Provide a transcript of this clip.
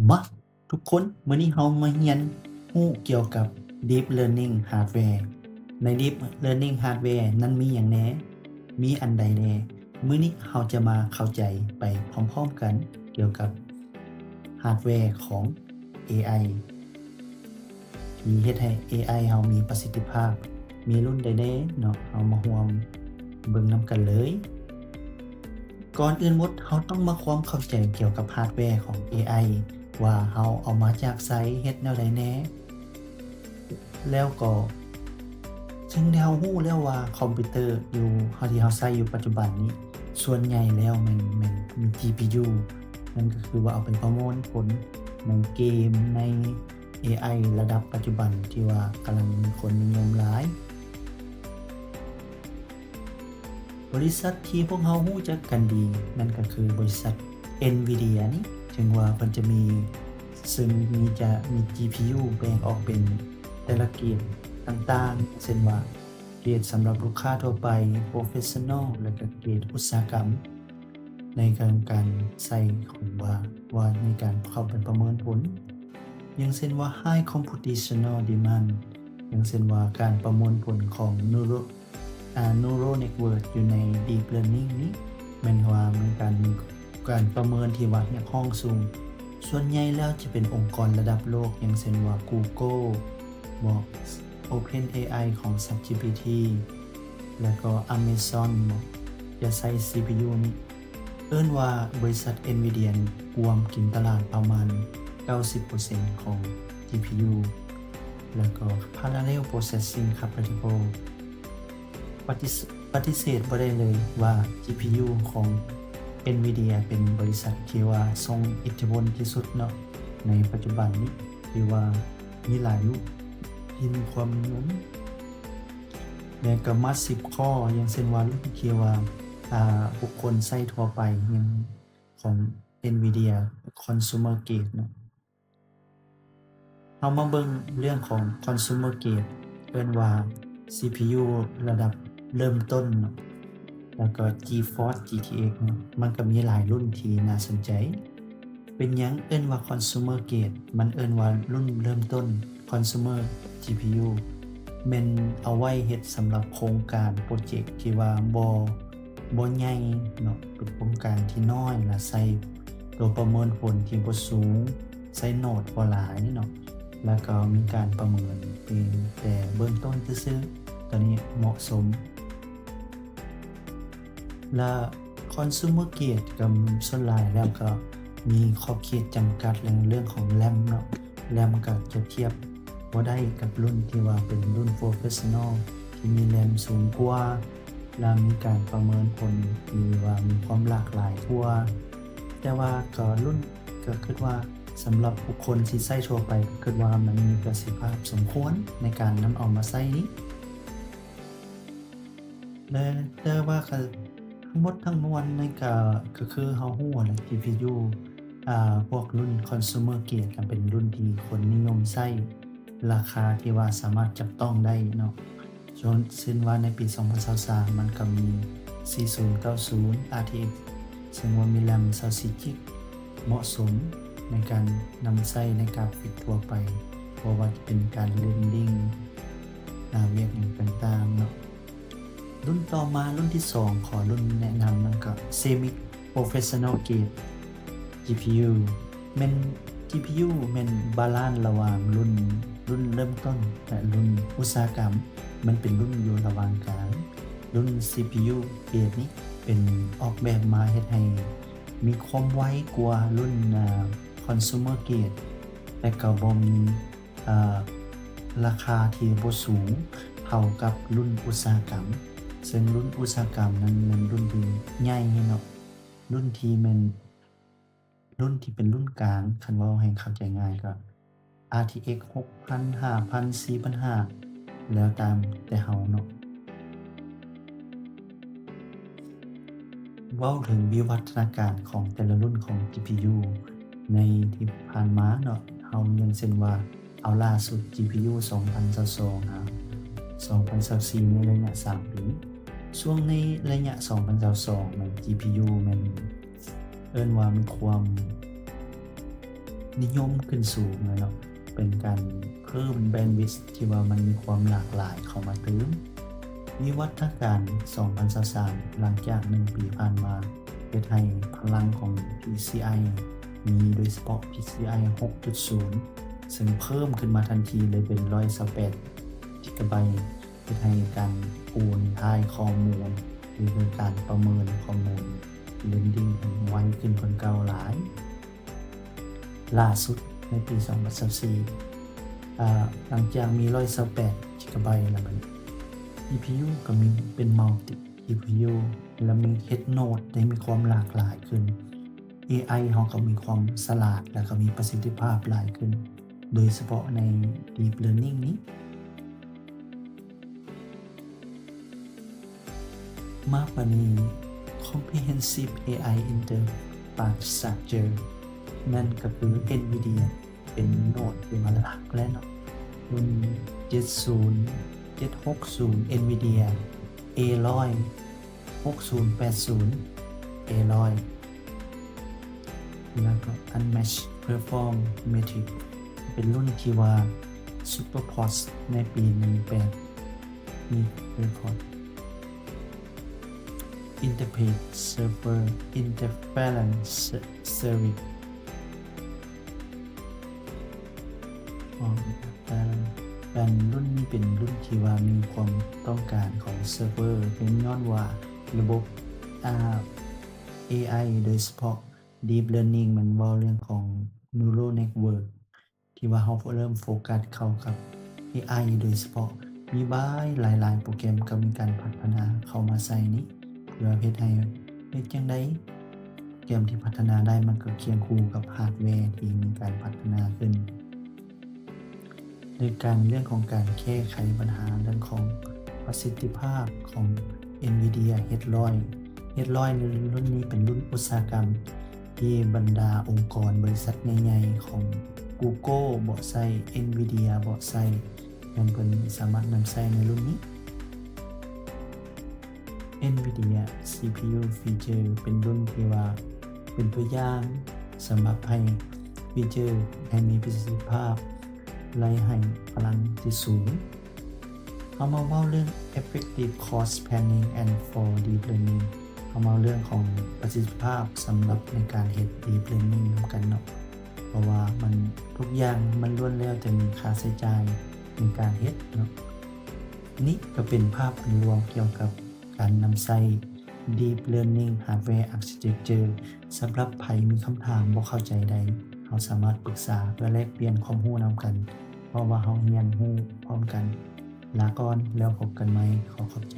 ມາ ທຸກຄົນ, ມື້ນີ້ເຮົາມາຮຽນຮູ້ກ່ຽວກັບ Deep Learning Hardware. ໃນ Deep Learning Hardware ນັ້ນມີຫຍັງແດ່? ມີອັນໃດແດ່? ມື້ນີ້ເຮົາຈະມາເຂົ້າໃຈໄປພ້ອມໆກັນກ່ຽວກັບ Hardware ຂອງ ເອໄອ ທີ່ເຮັດໃຫ້ ເອໄອ ເຮົາມີປະສິດທິພາບ. ມີລຸ້ນໃດແດ່ເນາະ? ເຮົາມາຮ່ວມເບິ່ງນຳກັນເລີຍ. ກ່ອນອື່ນໝົດ, ເຮົາຕ້ອງມາຄວາມເຂົ້າໃຈກ່ຽວກັບ Hardware ຂອງ ເອໄອ ວ່າເຮົາເອົາມາຈາກໃສ, ເຮັດແນວໃດແດ່. ແລ້ວກໍ ເຊິ່ງທີ່ເຮົາຮູ້ແລ້ວວ່າຄອມພິວເຕີຢູ່ ເຮົາ ທີ່ເຮົາໃຊ້ຢູ່ປັດຈຸບັນນີ້ ສ່ວນໃຫຍ່ແລ້ວແມ່ນ ແມ່ນມີ GPU ນັ້ນກໍຄືວ່າເອົາໄປປະມວນຜົນໃນເກມ ໃນ ເອໄອ ລະດັບປັດຈຸບັນທີ່ວ່າກຳລັງມີຄົນນິຍົມຫຼາຍ. ບໍລິສັດທີ່ພວກເຮົາຮູ້ຈັກກັນດີ ນັ້ນກໍຄືບໍລິສັດ Nvidia ນີ້ ເຖິງວ່າເພິ່ນຈະມີ ເຊິ່ງມີ ຈະມີ GPU ແບ່ງອອກເປັນແຕ່ລະເກຣດຕ່າງໆ ເຊັ່ນວ່າ ເກຣດສຳລັບລູກຄ້າທົ່ວໄປ, Professional ແລະ ກໍເກຣດອຸດສາຫະກຳ ໃນການ ການໃຊ້ຂອງວ່າ ວ່າໃນການເຂົ້າໄປປະເມີນຜົນ ຢ່າງເຊັ່ນວ່າ High Computational Demand ຢ່າງເຊັ່ນວ່າ ການປະເມີນຜົນຂອງ Neuro ອາ Neural Network ຢູ່ໃນ Deep Learning ນີ້ ແມ່ນວ່າມີການ ມີການປະເມີນທີ່ວ່າຮຽກຮ້ອງສູງ. ສ່ວນໃຫຍ່ແລ້ວຈະເປັນອົງກອນລະດັບໂລກ ຢ່າງເຊັ່ນວ່າ Google ບໍ OpenAI ຂອງ ChatGPT ແລ້ວກໍ Amazon ບໍ ຈະໃຊ້ CPU ນີ້. ເອີ້ນວ່າບໍລິສັດ Nvidia ນີ້ກວມກິນຕະຫຼາດປະມານເກົ້າສິບເປີເຊັນຂອງ GPU ແລ້ວກໍ Parallel Processing Capable. ປະຕິ ປະຕິເສດບໍ່ໄດ້ເລີຍວ່າ GPU ຂອງ Nvidia ເປັນບໍລິສັດທີ່ວ່າຊົງອິດທິພົນທີ່ສຸດເນາະ ໃນປັດຈຸບັນນີ້ ທີ່ວ່າມີຫຼາຍລຸ້ນທີ່ມີຄວາມນິຍົມ ແລະກໍ Massive Core ຢ່າງເຊັ່ນວ່າລຸ້ນທີ່ວ່າ ອາ ບຸກຄົນໃຊ້ທົ່ວໄປ ຢ່າງຂອງ Nvidia Consumer Grade ເນາະ. ເຮົາມາເບິ່ງເລື່ອງຂອງ Consumer Grade ເອີ້ນວ່າ CPU ລະດັບເລີ່ມຕົ້ນເນາະ ແລ້ວກໍ GeForce GTX ເນາະ. ມັນກໍມີຫຼາຍລຸ້ນທີ່ໜ້າສົນໃຈ. ເປັນຫຍັງເອີ້ນວ່າ Consumer Grade? ມັນເອີ້ນວ່າລຸ້ນເລີ່ມຕົ້ນ Consumer GPU ແມ່ນເອົາໄວ້ເຮັດສຳລັບໂຄງການໂປຣເຈັກທີ່ວ່າບໍ່ ບໍ່ໃຫຍ່ເນາະ ເປັນໂຄງການທີ່ນ້ອຍ ແລະໃຊ້ຕົວປະເມີນຜົນທີ່ບໍ່ສູງ ໃຊ້ໂນດບໍ່ຫຼາຍເນາະ ແລ້ວກໍມີການປະເມີນເປັນແຕ່ເບື້ອງຕົ້ນຊື່ໆ ຕົວນີ້ເໝາະສົມ. ແລະ Consumer Grade ກໍສ່ວນຫຼາຍແລ້ວກໍມີຂອບເຂດຈຳກັດເລື່ອງ ເລື່ອງຂອງ RAM ເນາະ. RAM ກໍຈະທຽບບໍ່ໄດ້ກັບລຸ້ນທີ່ວ່າເປັນລຸ້ນ Professional ທີ່ມີ RAM ສູງກວ່າ ແລະ ມີການປະເມີນຜົນທີ່ວ່າມີຄວາມຫຼາກຫຼາຍກວ່າ. ແຕ່ວ່າກໍລຸ້ນ ກໍຄິດວ່າສຳລັບບຸກຄົນທີ່ໃຊ້ທົ່ວໄປ ກໍຄິດວ່າມັນມີປະສິດທິພາບສົມຄວນໃນການນຳເອົາມາໃຊ້ນີ້. ແລະ ແຕ່ວ່າກໍທັງໝົດທັງມວນນີ້ກໍ ກໍຄືເຮົາຮູ້ແຫຼະ GPU ອາ ພວກລຸ້ນ Consumer Grade ກໍເປັນລຸ້ນທີ່ຄົນນິຍົມໃຊ້ ລາຄາທີ່ວ່າສາມາດຈັບຕ້ອງໄດ້ເນາະ. ເຊັ່ນວ່າໃນປີສອງພັນຊາວສາມ ມັນກໍມີ ສີ່ສູນເກົ້າສູນ RTX ເຊິ່ງວ່າມີ RAM ຊາວສີ່ຈິກ ເໝາະສົມໃນການນຳໃຊ້ໃນກາຟິກທົ່ວໄປ ບໍ່ວ່າຈະເປັນການ Rendering ອາ ວຽກຫຍັງຕ່າງໆເນາະ. ລຸ້ນຕໍ່ມາ ລຸ້ນທີສອງ ຂໍລຸ້ນແນະນຳນັ້ນກໍ Semi Professional Grade GPU ແມ່ນ GPU ແມ່ນບາລານລະຫວ່າງລຸ້ນ ລຸ້ນເລີ່ມຕົ້ນ ແລະ ລຸ້ນອຸດສາຫະກຳ. ມັນເປັນລຸ້ນຢູ່ລະຫວ່າງກາງ. ລຸ້ນ CPU Grade ນີ້ເປັນອອກແບບມາເຮັດໃຫ້ມີຄວາມໄວກວ່າລຸ້ນ ອາ Consumer Grade ແຕ່ກໍບໍ່ມີ ອາ ລາຄາທີ່ບໍ່ສູງເທົ່າກັບລຸ້ນອຸດສາຫະກຳ ເຊິ່ງລຸ້ນອຸດສາຫະກຳນັ້ນແມ່ນລຸ້ນທີ່ໃຫຍ່ເນາະ ລຸ້ນທີ່ແມ່ນ ລຸ້ນທີ່ເປັນລຸ້ນກາງ ຄັນເວົ້າໃຫ້ເຂົ້າໃຈງ່າຍກໍ RTX ຫົກພັນ ຫ້າພັນ ສີ່ພັນຫ້າ ແລ້ວຕາມແຕ່ເຮົາເນາະ. ເວົ້າເຖິງວິວັດທະນາການຂອງແຕ່ລະລຸ້ນຂອງ GPU ໃນທີ່ຜ່ານມາເນາະ ເຮົາ ຢ່າງເຊັ່ນວ່າ ເອົາລ່າສຸດ GPU ສອງພັນຊາວສອງ ຫາ ສອງພັນຊາວສີ່ ໃນໄລຍະສາມປີ. ຊ່ວງໃນໄລຍະສອງພັນຊາວສອງນັ້ນ GPU ແມ່ນເອີ້ນວ່າມີຄວາມ ນິຍົມຂຶ້ນສູງແລ້ວເນາະ, ເປັນການເພີ່ມແບນວິດທີ່ວ່າມັນມີຄວາມຫຼາກຫຼາຍເຂົ້າມາຕື່ມ. ວິວັດທະການສອງພັນຊາວສາມ ຫຼັງຈາກໜຶ່ງປີຜ່ານມາ ເຮັດໃຫ້ພະລັງຂອງ PCI ມີ ໂດຍສະເພາະ PCI ຫົກຈຸດສູນ ເຊິ່ງເພີ່ມຂຶ້ນມາທັນທີເລີຍເປັນຮ້ອຍຊາວແປດກິກະໄບ, ເຮັດໃຫ້ການໂອນຖ່າຍຂໍ້ມູນ ຫຼື ການປະເມີນຂໍ້ມູນ Lending ໄວຂຶ້ນກວ່າເກົ່າຫຼາຍ. ຫຼ້າສຸດໃນປີສອງພັນຊາວສີ່ ອາ ຫຼັງຈາກມີຮ້ອຍຊາວແປດກິກະໄບແລ້ວ ບັດນີ້ GPU ກໍມີເປັນ multi GPU ແລ້ວມີເຮັດໂນດໄດ້ມີຄວາມຫຼາກຫຼາຍຂຶ້ນ. ເອໄອເຮົາກໍມີຄວາມສະຫຼາດ ແລ້ວກໍມີປະສິດທິພາບຫຼາຍຂຶ້ນ ໂດຍສະເພາະໃນ Deep Learning ນີ້. ມາກກວ່ານີ້ Comprehensive ເອໄອ Infrastructure ນັ້ນກໍຄື NVIDIA ເປັນໂນດທີ່ວ່າຫຼັກແລ້ວເນາະ, ລຸ້ນເຈັດສູນ ເຈັດຫົກສູນ NVIDIA A ຮ້ອຍ ຫົກສູນແປດສູນ A ຮ້ອຍ ແລ້ວກໍ Unmatched Performance Matrix ເປັນລຸ້ນທີ່ວ່າ Super Post ໃນປີໜຶ່ງແປດ ມີ record Interface Server Interference Service ອໍ ແຕ່ລຸ້ນນີ້ເປັນລຸ້ນທີ່ວ່າມີຄວາມຕ້ອງການຂອງເຊີເວີ ເປັນຍ້ອນວ່າລະບົບ ອາ ເອໄອ ໂດຍສະເພາະ Deep Learning ມັນເວົ້າເລື່ອງຂອງ Neural Network ທີ່ວ່າເຮົາເລີ່ມໂຟກັສເຂົ້າກັບ ເອໄອ ໂດຍສະເພາະ ມີບາຍຫຼາຍໆໂປຣແກຣມກໍມີການພັດທະນາເຂົ້າມາໃສ່ນີ້ ເພື່ອເຮັດໃຫ້ ເຮັດຈັ່ງໃດໂປຣແກຣມທີ່ພັດທະນາໄດ້ ມັນກໍຄຽງຄູ່ກັບຮາດແວທີ່ມີການພັດທະນາຂຶ້ນ. ໃນການເລື່ອງຂອງການແກ້ໄຂບັນຫາເລື່ອງຂອງປະສິດທິພາບຂອງ NVIDIA H ຮ້ອຍ H ຮ້ອຍລຸ້ນນີ້ເປັນລຸ້ນອຸດສາຫະກຳ ທີ່ບັນດາອົງກອນບໍລິສັດໃຫຍ່ໆຂອງ Google ເບາະໃຊ້ NVIDIA ເບາະໃຊ້ ແມ່ນເພິ່ນສາມາດນຳໃຊ້ໃນລຸ້ນນີ້. NVIDIA CPU feature ເປັນລຸ້ນທີ່ວ່າເປັນຕົວຢ່າງສຳລັບໃຫ້ feature ໃຫ້ມີປະສິດທິພາບ ແລະ ໃຫ້ພະລັງທີ່ສູງ. ເຮົາມາເວົ້າເລື່ອງ effective cost planning and for deep learning ເຮົາມາເວົ້າເລື່ອງຂອງປະສິດທິພາບສຳລັບໃນການເຮັດ deep learning ນຳກັນເນາະ ເພາະວ່າມັນ ທຸກຢ່າງມັນລ້ວນແລ້ວແຕ່ມີຄ່າໃຊ້ຈ່າຍໃນການເຮັດເນາະ. ນີ້ກໍເປັນພາບອັນລວມກ່ຽວກັບການນຳໃຊ້ Deep Learning Hardware Architecture ສຳລັບໃຜມີຄຳຖາມບໍ່ເຂົ້າໃຈໃດ ເຮົາສາມາດປຶກສາເພື່ອແລກປ່ຽນຄວາມຮູ້ນຳກັນ ເພາະວ່າເຮົາຮຽນຮູ້ພ້ອມກັນ. ລາກ່ອນ ແລ້ວພົບກັນໃໝ່. ຂໍຂອບໃຈ.